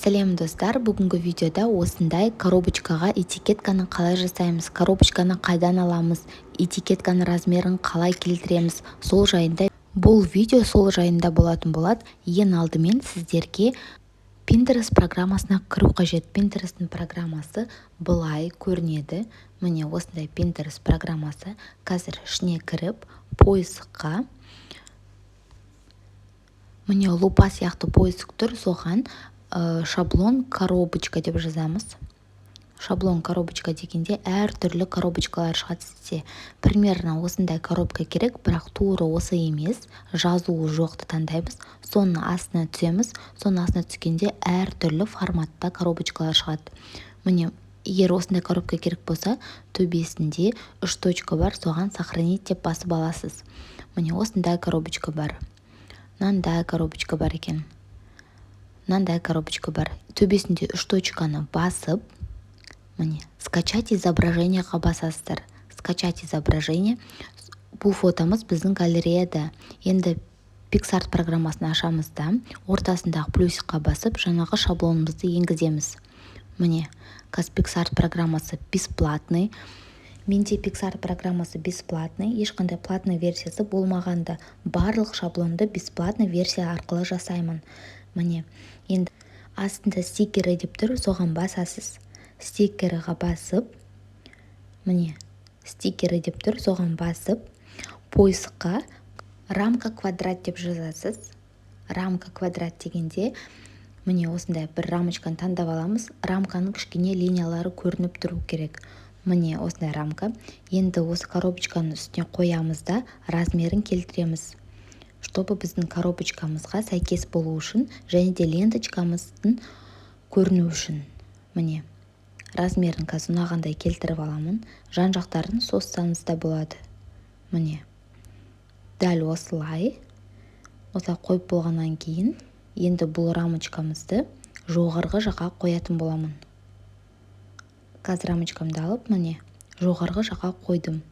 Сәлем, достар! Бүгінгі видеода осындай коробочкаға этикетканы қалай жасаймыз, коробочканы қайдан аламыз, этикетканың размерін қалай келтіреміз, сол жайында бұл видео, сол жайында болатын болады. Ең алдымен сіздерге Pinterest программасына кіру қажет. Pinterest'ің программасы былай көрінеді. Міне, осындай Pinterest программасы. Қазір ішіне кіріп, поискқа, міне, лупа сияқты поиск тұр, соған «шаблон коробочка» деп жазамыз. «Шаблон коробочка» дегенде әртүрлі коробочкалар шығады. Сізде примерно осындай коробка керек, бірақ тура осы емес, жазуы жоқты таңдаймыз. Соның астына түсеміз. Соның астына түскенде әртүрлі форматта коробочкалар шығады. Міне, егер осындай коробка керек болса, төбесінде үш точка бар, соған «сохранить» деп басып аласыз. Міне, осындай коробочка бар, мынандай коробочка бар екен, мынандай коробочка бар. Төбесінде үш точканы басып, міне, «скачать изображение» ға басасыздар. «Скачать изображение». Бұл фотомыз біздің галереяда. Енді PicsArt программасын ашамыз да, ортасындағы плюсик қа басып, жаңағы шаблонымызды енгіземіз. Міне, қазір PicsArt программасы бесплатный. Менде PicsArt программасы бесплатный, ешқандай платный версиясы болмағанда, барлық шаблонды бесплатный версия арқылы жасаймын. Міне, енді астында «стикеры» деп тұр, соған басасыз. «Стикеры» ға басып, міне, «стикеры» деп тұр, соған басып, поиск қа «рамка квадрат» деп жазасыз. «Рамка квадрат» дегенде, міне, осындай бір рамочканы таңдап аламыз. Рамканың кішкене линиялары көрініп тұру керек. Міне, осындай рамка. Енді осы коробочканың үстіне қоямыз да, размерін келтіреміз, чтобы біздің коробочкамызға сәйкес болу үшін және де ленточкамыздың көріну үшін. Міне, размерін қазір ұнағандай келтіріп аламын. Жан жақтарын созсаңыз да болады. Міне, дәл осылай. Осылай қойып болғаннан кейін, енді бұл рамочкамызды жоғарғы жаққа қоятын боламын. Қазір рамочкамды алып, міне, жоғарғы жаққа қойдым.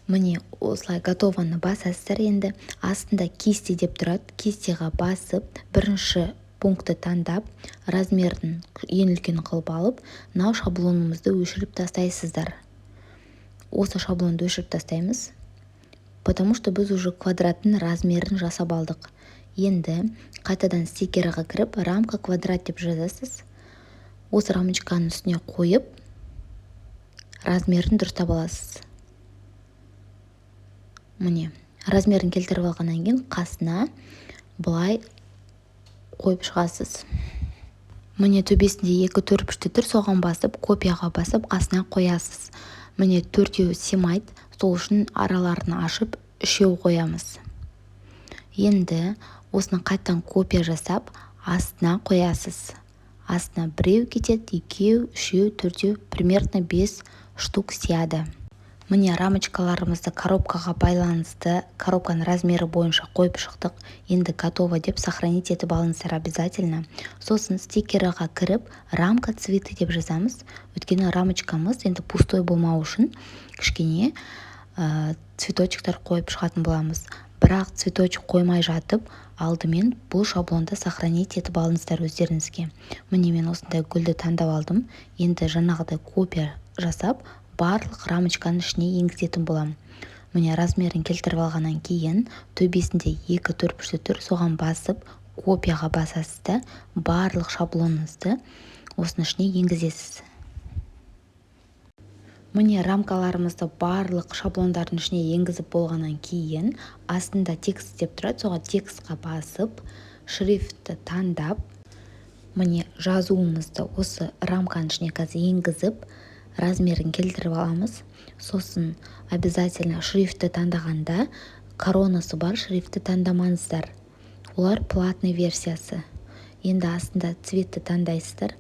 Міне, осылай «готово» ны басасыздар. Енді астында «кисти» деп тұрады. «Кисти» ға басып, бірінші пунктті таңдап, размерін ең үлкен қылып алып, мынау шаблонымызды өшіріп тастайсыздар. Осы шаблонды өшіріп тастаймыз, потому что біз уже квадраттың размерін жасап алдық. Енді қайтадан «стикеры» ға кіріп, «рамка квадрат» деп жазасыз. Осы рамочканың үстіне қойып, размерін дұрыстап аласыз. Міне, размерін келтіріп алғаннан кейін, қасына былай қойып шығасыз. Міне, төбесінде екі төртбұрышты тұр, соған басып, «копия» ға басып, қасына қоясыз. Міне, төртеуі сыймайды, сол үшін араларын ашып, үшеу қоямыз. Енді осыны қайтадан копия жасап, астына қоясыз. Астына біреу кетеді, екеу, үшеу, төртеу, примерно бес штук сияды. Міне, рамочкаларымызды коробкаға байланысты, коробканың размері бойынша қойып шықтық. Енді «готово» деп сохранить етіп алыңыздар обязательно. Сосын «стикеры» ға кіріп, «рамка цветы» деп жазамыз, өйткені рамочкамыз енді пустой болмау үшін кішкене цветочек тар қойып шығатын боламыз. Бірақ цветочек қоймай жатып, алдымен бұл шаблонды сохранить етіп алыңыздар өздеріңізге. Міне, мен осындай гүлді таңдап алдым. Енді жаңағыдай копия жасап, барлық рамочканың ішіне енгізетін боламын. Міне, размерін келтіріп алғаннан кейін, төбесінде екі төртбұрышты тұр, соған басып, «копия» ға басасыз да, барлық шаблоныңызды осының ішіне енгізесіз. Міне, рамкаларымызды барлық шаблондардың ішіне енгізіп болғаннан кейін, астында «текст» деп тұрады, соған «текст» қа басып, шрифтті таңдап, міне, жазуымызды осы рамканың ішіне қазір енгізіп, размерін келтіріп аламыз. Сосын обязательно шрифтті таңдағанда коронасы бар шрифтті таңдамаңыздар, олар платный версиясы. Енді астында цвет ті таңдайсыздар.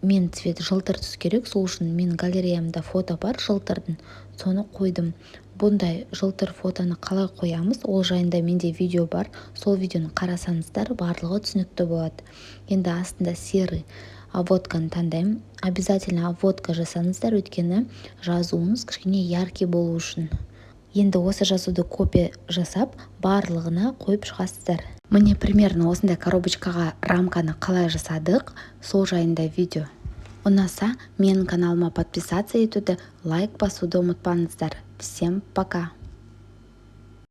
Мен цвет жылтыр түс керек, сол үшін менің галереямда фото бар жылтырдың, соны қойдым. Бұндай жылтыр фотоны қалай қоямыз, ол жайында менде видео бар. Сол видеоны қарасаңыздар, барлығы түсінікті болады. Енді астында серый обводка ны таңдаймын. Обязательно обводка жасаңыздар, өйткені жазуыңыз кішкене яркий болу үшін. Енді осы жазуды копия жасап, барлығына қойып шығасыздар. Міне, примерно осындай коробочкаға рамканы қалай жасадық, сол жайында видео. Ұнаса, менің каналыма подписаться етуді, лайк басуды ұмытпаңыздар. Всем пока!